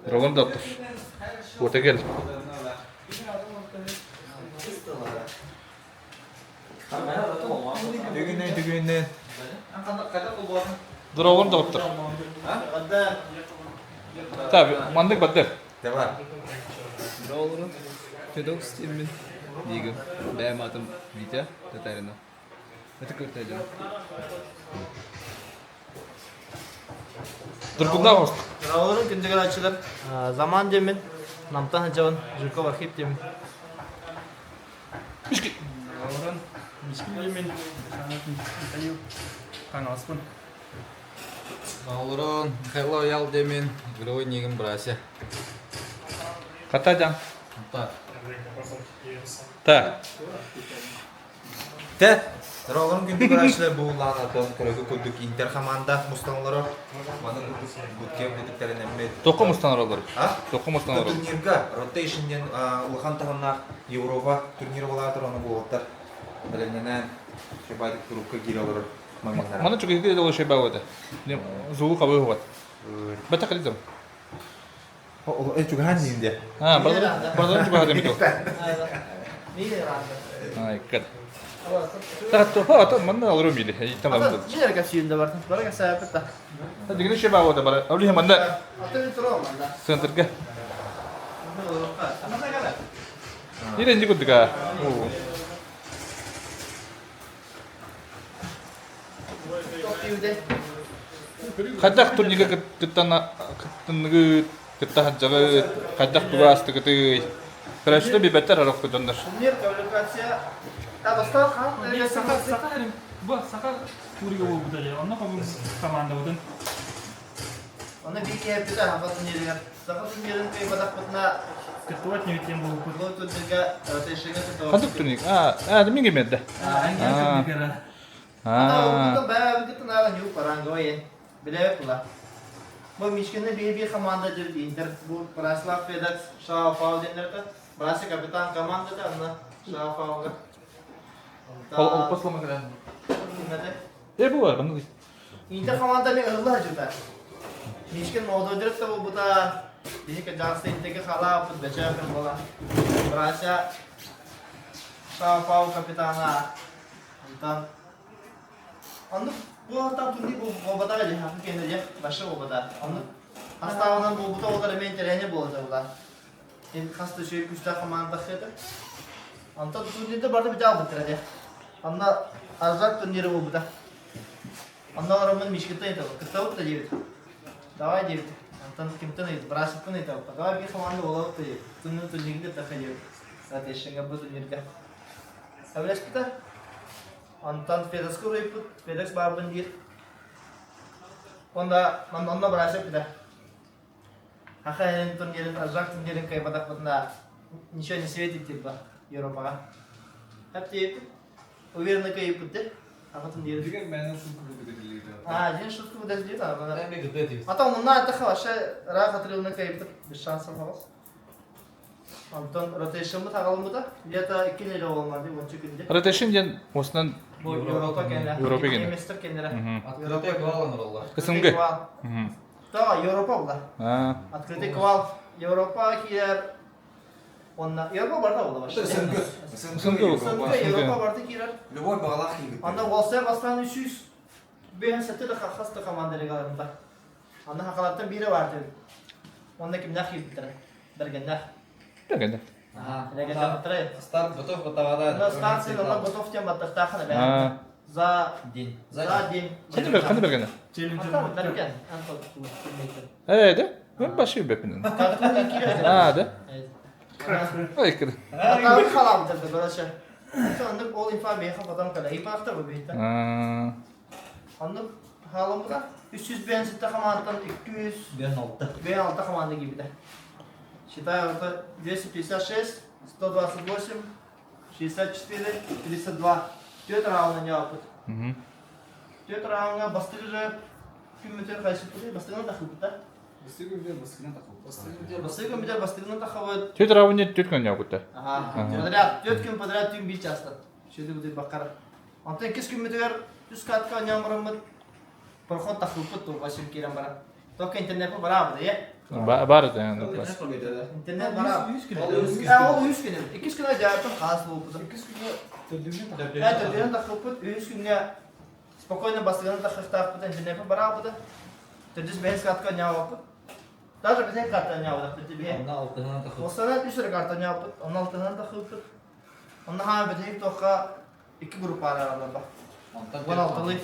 Ролан доктор. Уота кел. Бүгүннэн бүгүннэн. Дорогун доктор. Так, маннык бадыр. Давай. Долларын Федокс тиммин диигин. Бэйэм аатым Витя Татаринов. Это көртөйдүм. Туркунда хост. Дорогун күндүгэр Заман диэммин, Намтан сылдьабын, Жирков Архип диэммин. Олорон мискин диэммин, Михаил Хаҥаласпын. Олорон Михаил Аял диэмин, игровой нигин Брася. Хата дьаң. Так. Так. Тэ, Роллорун күндү көрөөччүлэр бу улаан көрөгү курдук Интер хамаанда мустан олорор. Маны буткемп битиктэрин Тоққа мустан олорор. А? Тоққа мустан олорор. Турнирга Rotation диэн улахан таһымнаах Европа турнира болаатыр, оны буолаттар. Бэлэмнэнэн шебайдык турукка киире олорор моменттара. Маны чугайгы да шебай это. Зулу кабы хуат. Бата калидом. Э чугахан диинде. А, базар чугахан демито. Ай, кат. Тахто, ха, та манна алру мили. Итам алру. Жинер кәсүйінде бар. Бара кәсәпет та. Дигини шебай ота бара. Аули манна Аты тура манна. центрге. Ирен дигудга. О. Хайдах турнига кыттана кыттыныгы кыттаһаджагы хайдах тугаастыгыты Көрөчтө бибеттер арах көтөннөр. Турнир квалификация та бастан хан Саха саха бу саха турига болбута же. Онно кобу командабытын. Оны бир кепти та хафа турниригер. Саха турнирин кый бадак бутна Кыттыбат небеттен болуппут. бу турнирга ротейшнга туту. Хандык турник. А, а, минге медде. Аа, ангер А. Ата бә бит на нью парангой. Биле кула. Бу Мишкинде бир бир команда деп Интер бу Браслав Федекс Шао Фау денлерде. Брасы капитан команда да ана Шао Фауга. Ол ол послама калан. Э бу бар, баны. Интер команда мен ылла жута. Мишкин моду директа бу бута Бихи жансы интеге хала бут беча бир бола. Брася Шао Фау капитана. Онтан Онну бу хата турнир бу бобата же хакы кенде же башы бобата. Онну хаставынан бу бута олар мен терәне болду була. Ен хаста шөй күстә команда хыты. Онтан турнирде барды бит алды тирәде. Анда азрак турнири бу бута. Анда орамын мишкетен итә. Кытта та дебит. Давай дебит. Антон кимтен ит, брасыптын итә. Давай бир команда була та дебит. Турнир турнирде таха дебит. Ротейшнга бу турниргә. Әвләшпитә. Антон Федоску рыйпыт, Федекс барбын дир. Онда онда брасып бит. Аха элен турнирин, азрак турнирин кайбадак бутна ничего не светит типа Европага. Хәп дип уверенно кайып Аха турнирин. Деген мәнен шутка будет А, дин шутку будет дир, а Мен гыды А там мына это вообще рах отрывны кайып без шансов алас. Антон ротейшн бу тагалым бу да. Где-то 2 неделя болмады, 10 күндә. Ротейшн ден осынан Бу Европа кенле. Европа кенле. Еместер кенле. Открытый квал олар. СНГ. Да, Европа була. А. Открытый квал. Европа килер. Онна Европа барда була башы. СНГ. СНГ. СНГ Европа барда килер. Любой бағалақ игіт. Анда Волсер бастан 300 бен сәтті де хасты команда лигаларында. Анда хақалаттан бири бар dedi. Онда ким нах yibdir. Бергеннах. Бергенде. Бергеннах битре. Старт готов батавада. Анда станция онда готов тем баттахтахана бен. А. За День. за день. Қандай бер, қандай бергенде? Ата берген. Антон. Э, да? Мен башы бепинен. А, да? Ай, кір. Атабы халам dedi короче. Сонда ол инфа бейха потом кала. Ипахта бу бейта. А. Анда халам да 300 бен ситте командадан 200 Бен алты. Бен алты команда gibi de. Считаю, это 256, 128, 64, 32. Төрт раундна не опыт. Мгм. Төрт раундга бастыры күмөтөр кайсы тур? Бастырган тахып да. Бастырган битер бастырган тахып. Төрт раундне төрт күн яғытты. Ага. Подряд, төрт күн подряд түн бир часта. Шөйдү бутыр бакар. Антон кис күмөтөр үс катка нямрымыт. Проход тахып ту басым кирен бара. Только интернет бара бу, е. Баар этэ. Интернет бара. Ол үс күнү. Иккис күнэ дьаартан хаас буолбут. Иккис күнэ төрдүнэн Э, төрдүнэн таххыппыт. Үһүс күҥҥэ спокойно бастыгынан таххыахтаахпыт, интернеппит бараабыта. Төрдүс бэһис картка ньаабаппыт. Даже бэһис карта ньаабатахпыт биһи. Онно алтыһынан таххыппыт. Осана үс эрэ карта ньаабыт, онно алтыһынан таххыппыт. Онно хаан бэтэһик туохха икки группа араараллар. Уон алталыы.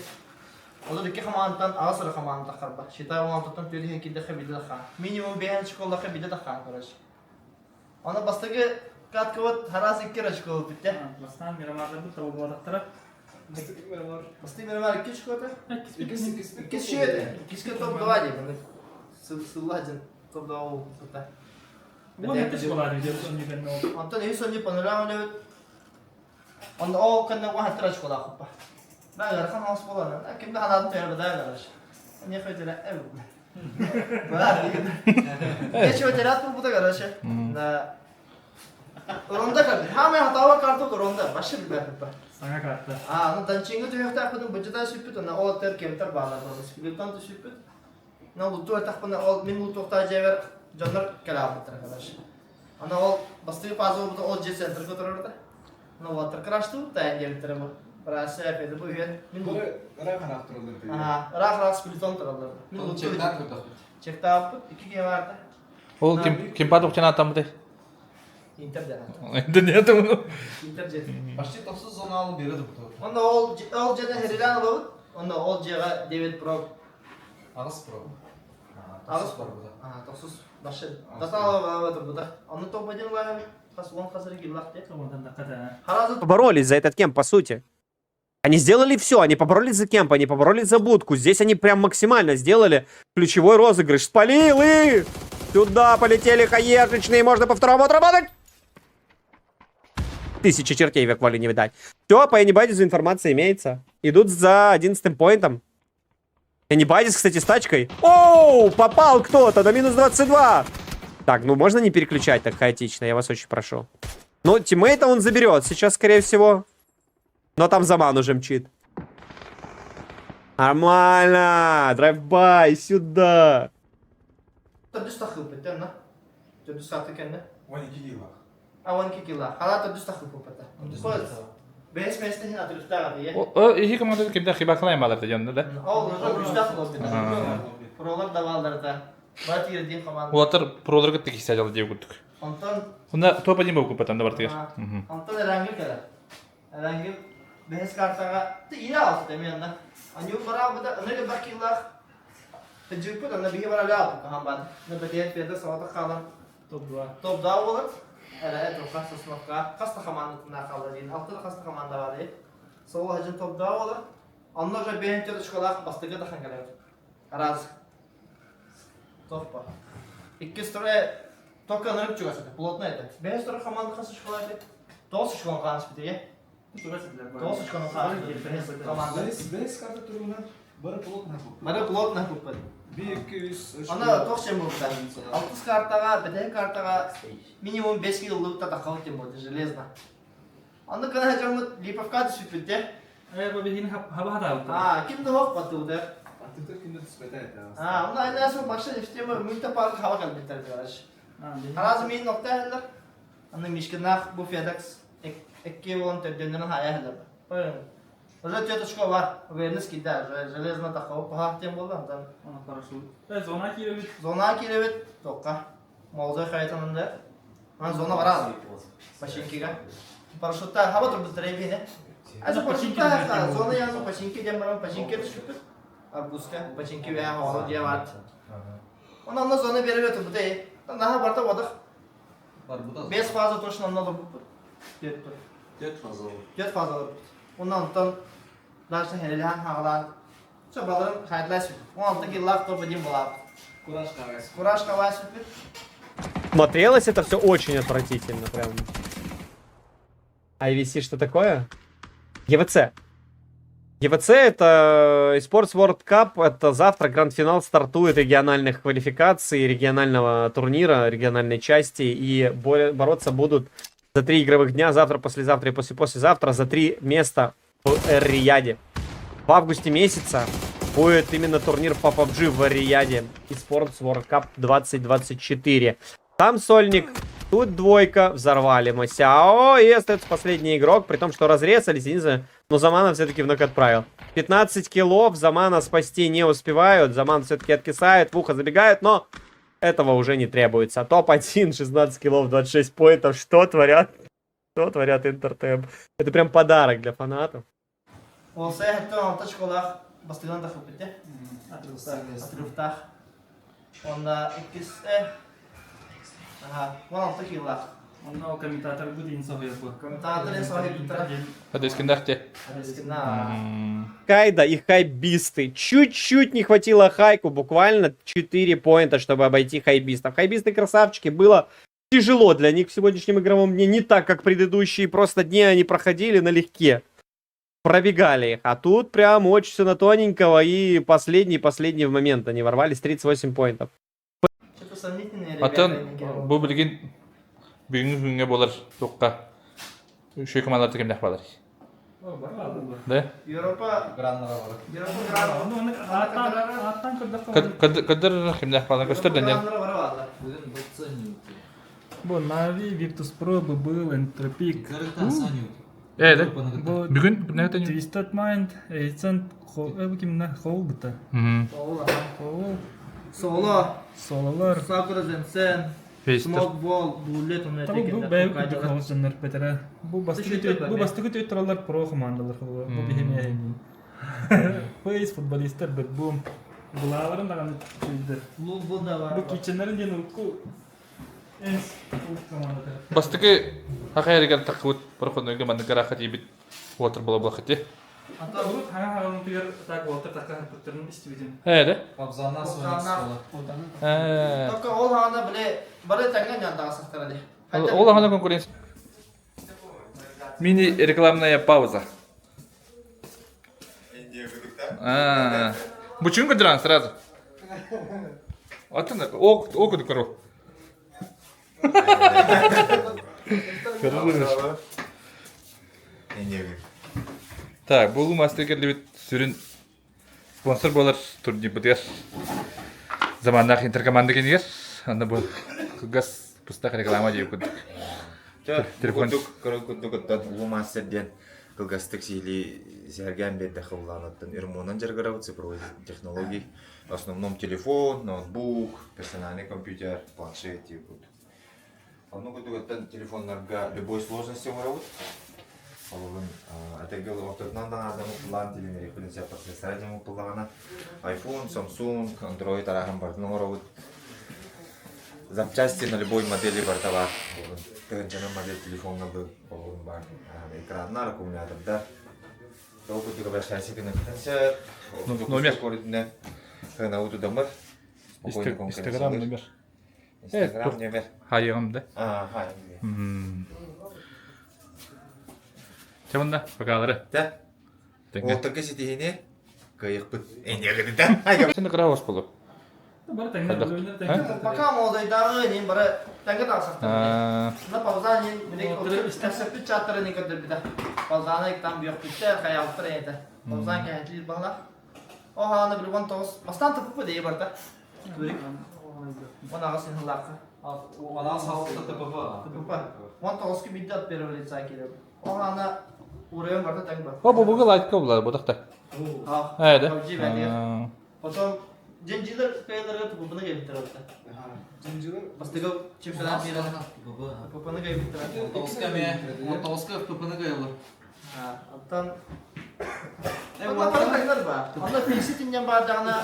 Олор икки хамаантан аҕыс эрэ хамаан таххарба. Считай он алтаттан түөрт иһин киирдэххэ биирдэ таххаан. Минимум биэһэн школлахха биирдэ таххаан короче. Аны бастакы каткабыт хараас икки эрэ очко ылбыт Бастаан Мирамардарбыт табыллыбатахтара. Бастакы Мирамар икки очкота. Иккис шүөтэ. Иккискэ топ-2 диэн. Сылла дьин топ-2 буолбута. Онтон үһүс онньу панорама үлэбит. Онно ол кэннэ уһаттара очколаахпыппа. Да ыарахан хаос буолан, ким да ханаатын түһэр бадаа короче. Не хотела Нечего терять буолбута короче. Да. Ронда карты. Хамай хатаава карта ронда. Башы билбэппэ. Саҥа карта. А, ну танчиҥҥа түһүөхтээхпитин быдьыта сүппүт, онно ол тер кемтер баалар. Спилеттан түсүппүт. Но луту этахпына ол мин лутуохтаа дьиэбэр дьоннор кэлэ аалбыттара короче. Аны ол бастакы фаза буолбута ол дьиэ центрга турарда. Ну вот краштуу таайан диэбиттэрэ бу. Рация это бу үһүөн. Мин Ыраах ыраах тураллар. Аа, ыраах ыраах спилетон тураллар. Мин Ол чектаах көрдөхпүт. Чектааппыт икки киһи баарда. Ол ким ким патохчан аттаммытай? Интер дьэ. Интернет Интер дьиэтин. Почти тохсус зонаалы бере да Онно ол ол дьиэни хэрилээн ылабыт. Онно ол дьиэҕэ Дэвид Про Аҕыс про. Аҕыс бар буда. Аа, тохсус башы. Датаала буда. Онно топ один лаһы хас он хас региллах те. Боролись за этот кемп, по сути. Они сделали все, они поборолись за кемп, они поборолись за будку. Здесь они прям максимально сделали ключевой розыгрыш. Спалил и... Сюда полетели хаешечные, можно по второму отработать. Тысячи чертей в аквале не видать. Все, по Anybody's информация имеется. Идут за 11 поинтом. Anybody's, кстати, с тачкой. Оу, попал кто-то на минус 22. Так, ну можно не переключать так хаотично, я вас очень прошу. Ну, тиммейта он заберет сейчас, скорее всего. Но там Заман уже мчит. Нормально! Drive-by, сюда! Төрдүс тахыппыт на. Төрдүс хаты кэннэ. 12 кило. А 12 кило. Хала төрдүс тахыппыт. Бэс мэстэ хин атырыктаах дие. О, ихи команда кимдә хибаклайм алар дигән да. Ол уже күстәх булды. Пролар да балдарда. Бат ердин команда. Улатар проларга тик хисә дип көттек. Онтон Хунда топ один булып көтән да бар тигәр. Онтон Эрангил кэлэр. Эрангил бэһис картаҕа илэ алты эмиэ Аню бараабыта ыныгы бакилах Тыдьыппыт онно биһи баралааппыт хаһан баар. Бэтиэт пиэдэ саҕата хаалан Топ-2. топ-2 буолар. Эрэ туохха Сосновка хас да хамаандатына хаалла диин. Алты да хас да хамаанда баар дии. Сол хажын топ-2 буолар. Онно уже бэйэн төрт очколаах бастакы да хангалар. Раз. Топпа. Иккис тура только ынырык чугас этэ, плотно этэ. Бэһис тура хамаанда хас очколаах этэ? Тоҕус очкону хааныс битигэ. Тоҕус очкону хааныс бэһис команда. Бэс бэс карта туругунан бары плотно куппут. Бары плотно куппут. 1 2 3 Аны туох чем буолбута? Алтыс картаҕа, бэтэһик картаҕа минимум 5 кило таххабыт диэн буолда, железно. Аны кына дьоммут Липовка түсүппүттэ. Э, бу биһигини хаба хатаабыттар. А, ким да хоп баттыбыта. Атыттар кимдер түспэтэ этэ. А, оны айнасы машина система мүнтэ парк хаба кэлбиттэр короче. Араас миин нокта иһэллэр. Аны Мишкиннаах бу Федекс экки буолан төрдүөннэрин хаайа иһэллэр. Уже төрт очко бар. Уверенность киирдэ. Железно таххабыт паһаах диэн буолла. Онтон Оны парашют. Э, зона киирэбит. зона киирэбит тоққа. Молодой хаятанында. Ана зона барады. Починкига. Парашютта хаба турбуттар эбине. Азы парашютта зона язы починки диэн баран починки түшүппүт. Арбузка починки бэйэ оҕону диэ барт. Онон онно зона беребе турбут эй. Наха барта бодах. Бес фаза точно онно олорбуппут. Төрт тур. Төрт фаза. Төрт фаза олорбут. Онон онтон дальше хэрэлэһэн хаҕалаан Все, баларын хайдлай сүппүт. 16 киллаах топ один буолааппыт. Кураж карась. Кураж хабаа сүппүт. Смотрелось это все очень отвратительно, прям. IVC что такое? EWC. EWC это eSports World Cup, это завтра гранд-финал стартует региональных квалификаций, регионального турнира, региональной части, и бороться будут за три игровых дня, завтра, послезавтра и после-послезавтра, за три места в Эр-Рияде. В августе месяца Будет именно турнир по PUBG в Рияде. eSports World Cup 2024. Там сольник, тут двойка, взорвали Масяо. И остается последний игрок, при том, что разрезались, я не знаю, но Замана все-таки в нок отправил. 15 киллов, Замана спасти не успевают, Заман все-таки откисает, в ухо забегают, но этого уже не требуется. Топ-1, 16 киллов, 26 поинтов. Что творят? Что творят Интертем? Это прям подарок для фанатов. Ол сэһэттэн очколаах бастыгынан тахсыбыт Отрывтаах. Онна иккис 16 килолаах. Онно комментатор бу диэн соһуйар бу. Комментатор соһуйбуттара. Хадескиннах те. Адескинна. Кайда и хайбисты. Чуть-чуть не хватило хайку, буквально 4 поинта, чтобы обойти хайбистов. Хайбисты красавчики, было тяжело для них в сегодняшнем игровом дне, не так, как предыдущие, просто дни они проходили налегке. Пробегали их, а тут прям очень все на тоненького, и последний-последний в момент они ворвались, 38 поинтов. Что-то сомнительные ребята. Атын бу билигин бүгүҥҥү күҥҥэ буолар туохха үчүгэй командалар кимнээх баалар? Да? Европа Граннара бар. Европа гран. Ону оны ааттан ааттан көрдөххө Көдөр кимнээх баалар көстөр да Граннара бара баалар. Бүгүн быццанют. Бу Нави, Virtus Pro, ББЛ, Entropiq, Ээ да? бу Бүгүн бүгүн Twisted Mind, Эйцент, бу кимнэ Хоул быта. Соло. Хоул, Соло. Сололар. Сакура Зенсен. Фейстер. Смок Бол, Буллет оны Табы бу бэйб курдук хаус дьоннор бэтэрэ. Бу бастакы бу бастакы төттөрөлөр про командалар бу биһиме эһиҥин. Фейс футболисттар бит бу булааларын даҕаны түйдер. Лул бул да бар. Бу киченнерин диэн урукку энс командата. Бастакы хахайрыгар таххыбыт проходнойга маннык гараха тиийбит уотар буола буолахати. Ата урут хаҥа хаҕалын так уолтар такка хаппыттарын истибитим. Ээ да? Пабзана Пабзана. Ээ. Только ол хаана биле бары тэҥҥэ ньантаҕасахтара дии. Ол ахана конкуренция. Мини рекламная пауза. А, Бучунга дран сразу. Атын ок ок кору. Так, бу мастер келбит сүрүн спонсор буолар турнирбытыгар заманнаах интеркоманда кэнигэр анда бу кылгас пустах реклама диэбит курдук. Телефон. Курдук, көрө курдук оттон улуу мастер диэн кылгастык сиһилии сэһэргээн биэрдэххэ улаанаттан ремонан дьарыгырабыт цифровой технологий. В основном телефон, ноутбук, персональный компьютер, планшет типа. Онно курдук оттон телефоннарга любой сложности оҥоробут. Холобун атыгыл ортотунан даҥаардаммыт пылаан телевизор сөп процессора дьоҥу пыллаҕына iPhone, Samsung, Android арааһын барытын оҥоробут. Запчасти на любой модели барыта баар. Тыһыынчанан модель телефоҥҥа холобун баар. Экраннар, аккумулятордар. Ол курдук обращайся гыныахтан сөп. Номер. Көрүтүнэн сыанабыт удамыр. Инстаграм номер. Инстаграм номер. Хайыгым да. Аа, Чэ мында покалары. Да. Тэҥҥэ. Уолтарга ситиһини кыайыахпыт. Энергида. Сен кыра ос болу. Бары тэҥҥэ Пока молодойдааҕы нин бары тэҥҥэ тахсахтар. Аа, На пауза нин билик истэсэппит чаттары нин көрдөрбүтэ. Паузаны там бүөхпүттэр, хайаабыттар эйэтэ. Паузан кэһэтилир баҕалаах. О хаана били 19 бастаан туппу дии барда. Турик. 18 сыллаахха. Она саалта ТПП. ТПП. 19 ку бидде от первого лица киирэр. О хаана уровень барда тэҥ бар. О, бу бугу лайтка булар, бу тахта. Аа. Ээ да. PUBG бэлиэр. Потом Дьэндьилэр кыайаларыгар ТПП-ны кэйбиттэр орта. Бастакы чемпионат мира ТПП-ны кэйбиттэр. Тоғызка ме, тоғызка ФПП-ны кыайалар. Оттон Онно бары таҥнар баар. Онно Фейси тинньэн баардаҕына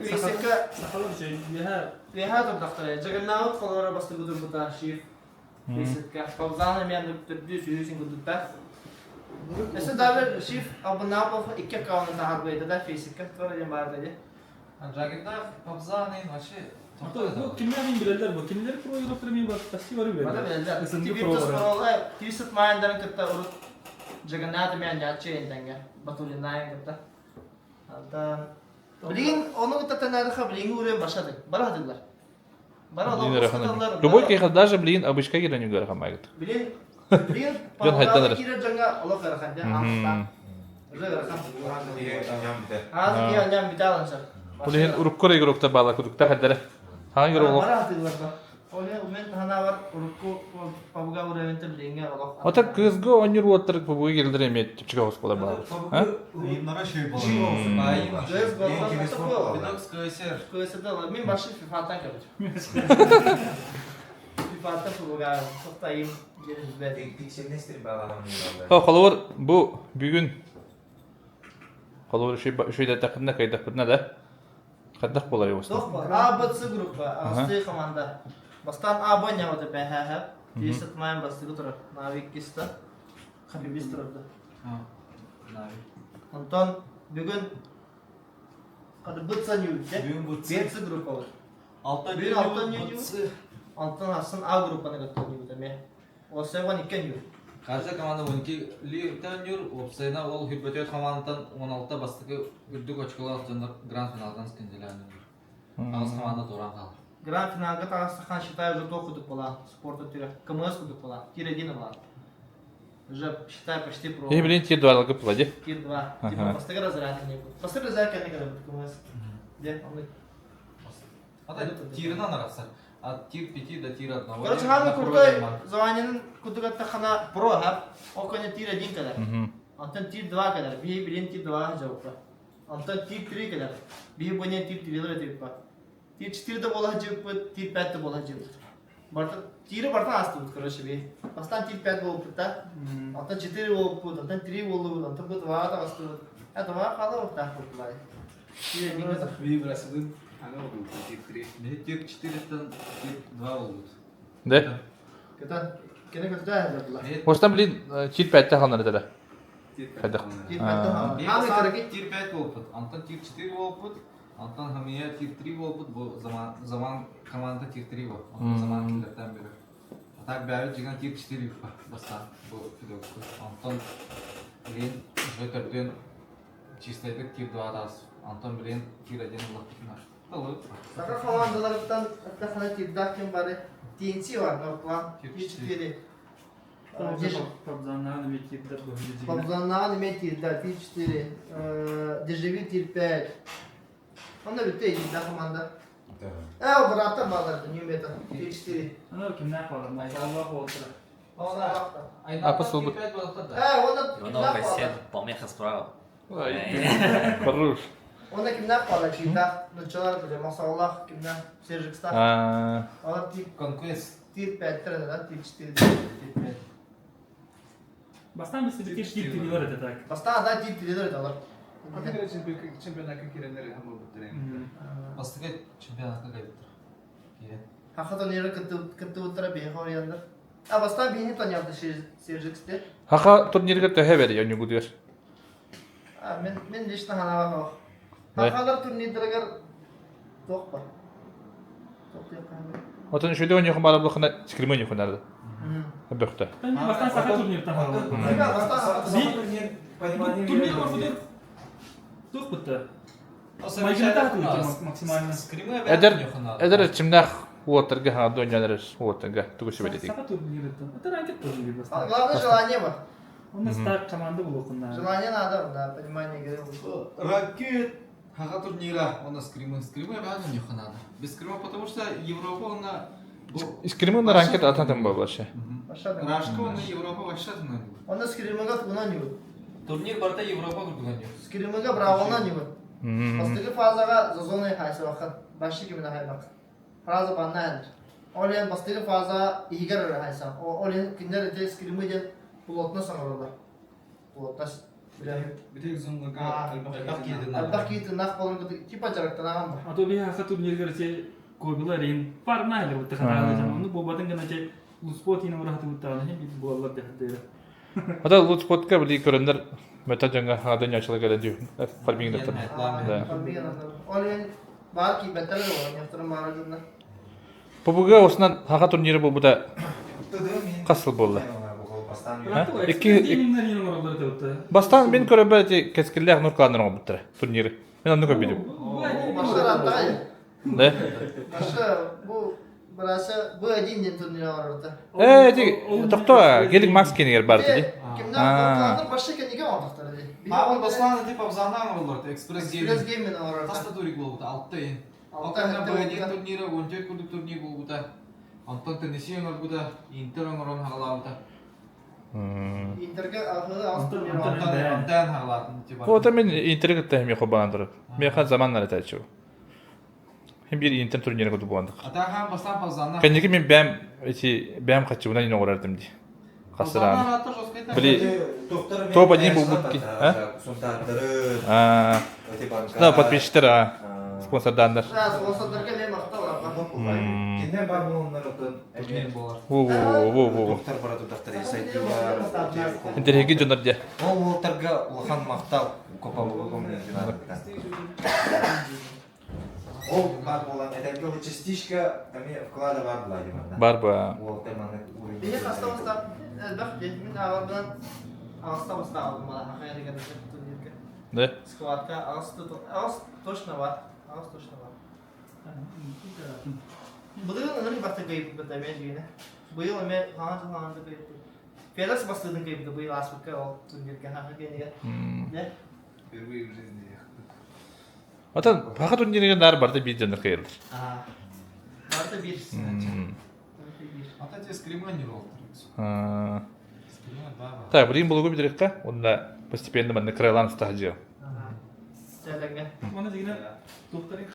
Фейсикка Сахалар үһэ үөһээ турдахтара. Джагернаут холоро бастакы турбута Шиф Фейсикка. Павзан эмиэ төрдүс үһүсүн курдуктар. Өссө даже Шиф Абынапов икки аккаунтун таһаарбыта да Фейсикка туора диэн баарда дии. Джагернаев, Пабзанын вообще Бу кимнэр мин билэллэр бу кинилэр про игроктар мин бар почти бары Бары билэллэр. билэллэр. СНГ Virtus пролара. Pro, Twisted Mind'дарын кытта урут Джагернаут эмиэ анньааччы энтэҥҥэ Батулинайын кытта. Антан билигин ону кытта тэнээтэххэ билиҥҥи уровень башады. Бары хатыллар. Бары олох хатыллар. Любой киһи даже блин обычка киирэн үгэр хамайгыт. Билин билин Дьон хайдан палкалы эрэр. киирэр дьоҥҥо олох ыарахан дьэ аахта. Уже ыарахан. Ням Ааз киһи анньан бүтэ алынсар. Ол иһин урукку эрэ игроктар баалар кудуктар хаддара. Хаҥа игрок олох. Бара атыылар ба. Ол иһин мен ханаабар урукку пабга уровеньта билиҥҥэ олох. Ота кызгы оонньуур уоттар пабга киирэллэр эмиэ чэпчэки оҕус буолар баалар. А? Уйуннара шөй Кыз болар. Видокс КСР. КСР Мин башы фифаттан кэлбит. Фифаттан пабга тоқтайым диэн билбэт. Хо холобур бу бүгүн холобур үчүгэйдэтэхпитинэ кыайдахпытына да хайдах буолар Туох уостан? бар? А, Б, С группа. Астыы команда. Бастаан А, Б ньабыта бэһээһэ. Тиис сытмайын бастыгы турар. Навик киста. Хабибис турарда. Онтон бүгүн Хады Б, С ньүүрдэ. Бүгүн Б, С. Б, С группа бар. Алта Бүгүн алта ньүүрдэ. Б, Онтон астын А группаны кытта ньүүрдэ эмиэ. Осеван икки ньүүр. Каждая команда 12 ликтан юр, уопсайына ол хүрбөтөт командатан 16 бастакы үрдүк очколоох дьоннор гранд финалдан сканделян юр. Аҕыс команда туораан хаалар. Гранд финалга таҕыстахан считай уже то кудук была. Спорта түрө. КМС кудук была. Тир 1 была. Уже считай почти про. И блин тир двалга плади. Тир 2. Типа бастакы разряд не был. Бастакы разряд кәне кәне КМС. Де, оны. А тирынан арахсар. От тир 5 до тир 1. Короче, самый крутой званиенин кудугатта хана про, ха. Оконе тир 1 кәләр. Антон тир 2 кәләр. Би блин тир 2 жауапта. Антон тир 3 кәләр. Би буне тир 3 лер типа. Тир 4 да бола жып, тир 5 да бола жып. Барта тири барта асты бут, короче, би. Бастан тир 5 болуп та. Антон 4 болуп бут, антон 3 болуп бут, антон бут 2 да асты бут. Это 2 хала вот так вот былай. Тир 1 кәләр. Вибрасының ана oldu. Тир 3. Мені тир 4-тен тир 2 болбут. Да. Кета кене көтә булар. Остан блин тир 5-те халнар да. Тир Хайдах. Тир 5 да. Хамы караки Тир 5 болбут, Антон тир 4 болбут, Антон Хамия тир 3 болбут, бу заман заман команда тир 3 бол. Антон заман киллертен бери. А так бәбит жиган тир 4 бастан бу фидокку. Антон блин уже төрден чистайдык тир 2 дас. Антон блин тир 1 лактыкна. Талы. Саха командаларыттан аттахана тирдах ким бары TNT бар, Норплан, Тир Т4. Пабзаннан эми тирдер бу. Пабзаннан эме тирдер, Т4. Дежеви тир 5. Онда битте тирдах команда. Э, брата балар, не умеет. Т4. Ана кимнәк балар, Майсалла болтыра. Апа сылбыт. Тир 5 болбут да. Э, онда Его кимнәк новый балар. сет помеха справа. Хорош. Онда кимнәк балар, тирдах. Нучалар биле, Масаллах, кимнәк, Сержикстах. А, Алар тир Конквест тир 5 да, тир 4. тир 5. Бастан биз тир тир тир это так. Бастан да тир 3 алар. Чемпионатка киреннер һәм булып бетерәм. Бастыгы чемпионатка кайтып. Кирен. Хахата нere кытты утыра бейхор яндар. А бастан бейхи тонялды Сержиксте. Хаха турнирге төһө бер я нүгүдүр. А, мен мен лично ханава хох. Да. Хахалар турнирдергер тоқ бар. Тоқ деп қандай. Отон шөйдө ойнохун бара булхана скримы ойнохунарды. Бөхтө. Бастан саха турнир там. Ребят, бастан Би- Турнир бар бу Тух бутта. Майгында максимально. Скримы Эдер эдер чимнах уоттарга хана дойнянар уоттарга тугушу бердик. Саха турнир там. Это ранкет турнир бастан. Главное желание бар. У нас так команда была Желание надо, да, понимание игры. Ракет. Хаха турнира. У нас скримы. Скримы обязан не надо. Без скрима, потому что Европа, она... Скримы на ранкет ататан бабашы. Башады. Рашка, она Европа вообще знает. Онда скримыга тугунан юр. Турнир барта Европа курдуган yok. Скримыга браволнан юр. Бастыгы фазага за зоной хайсы вакыт. Башы кимine хайбак. Фраза банна әндір. Олен бастыгы фаза игер хайса. Олен киндер эте скримы ден плотно саңыралар. Плотно. Битек зонга А, Элбах кийтин. Албак кийтин нах болон типа жарактанаган бар. А то би хаха турнир те кобила рин парна или вот тахана жана. Ну бобатын гана те луспот ина урахаты буттаны хем бит буаллар дехдер. Ата лут спотка били көрөндөр мөтө жаңа хана дойнячылык эле дүү. Фарминг доктор. Да. Олен бар ки бетер болон яктырым бар журна. ПБГ осынан хаха турниры бу буда касыл болду. Икки Бастан мен көрөбө ти кескиллер нуркаланыр буттар турниры. Мен аны көрбөдүм. Башы рантагай. Да. Башы бу Быраса Б1 диэн турнир оҥорорто. Ээ, ити тохтоо, Гелик Макс кэнигэр бар дии. Кимнээх кылааннар башы кэннигэ оҥордохтор дии. Аҕын бастаан ити пабзанаан оҥороллор, Экспресс Экспресс Геймин оҥорорто. Хас да турик буолбута, алта ыйын. Алта Б1 турнира, 14 курдук турнир буолбута. Онтон Теннесси оҥорбута, Интер оҥорон хаҕалаабыта. Интергэ аҕы аҕыс турнир Онтон онтон хаҕалаатын типа. Вот мен Интери кытта эмиэ холбоон турар. Миэхэ заман этээччи. Хим биир Интер турниры куту буоландык. Атахан бастаан павзанна. Кэнники мен бэм эти бэм хаччыбынан ин оҕорардым дии. Хасыраан. Били топ-1 булбут ки. А? Сунтаардары, А, да, подписчиктар, а, спонсордандар. Спонсордарга мен махтал Кине бар буоланнар отон Турнир буолар. Во во во во. Доктор бара тутахтар сайдыылар. Интереги дьоннор дьэ. Ол уолтарга улахан махтал Копалуга Ол бар буолан этэргэ ол частичка эмиэ вклада бар була диманна. Бар ба. Уолтар маннык уровень. Биһи хаста бастаап элбэх диэн мин аҕабынан аҕыста бастаабытым бала хахайа турнирга. Да. Схватка аҕыс аҕыс точно бар. Аҕыс точно бар. Былырыын ынырык баста кыайбыт эмиэ дьиҥинэ. Быйыл эмиэ хаҥан хаҥан да кыайбыт. Федос бастыытын кыайбыта быйыл ааспыкка ол турнирга хаха киэнигэр. Дьэ. Впервые в жизни. Отон хаха турнирыгар наар барыта биир дьоннор кыайаллар. Барыта биир. А те скримы не ролл. Так, билигин булугу бүтэриэххэ уонна постепенно манна кыралаан устаһа дьиэ. Сэлэҥҥэ. Оны дигинэ туохтарын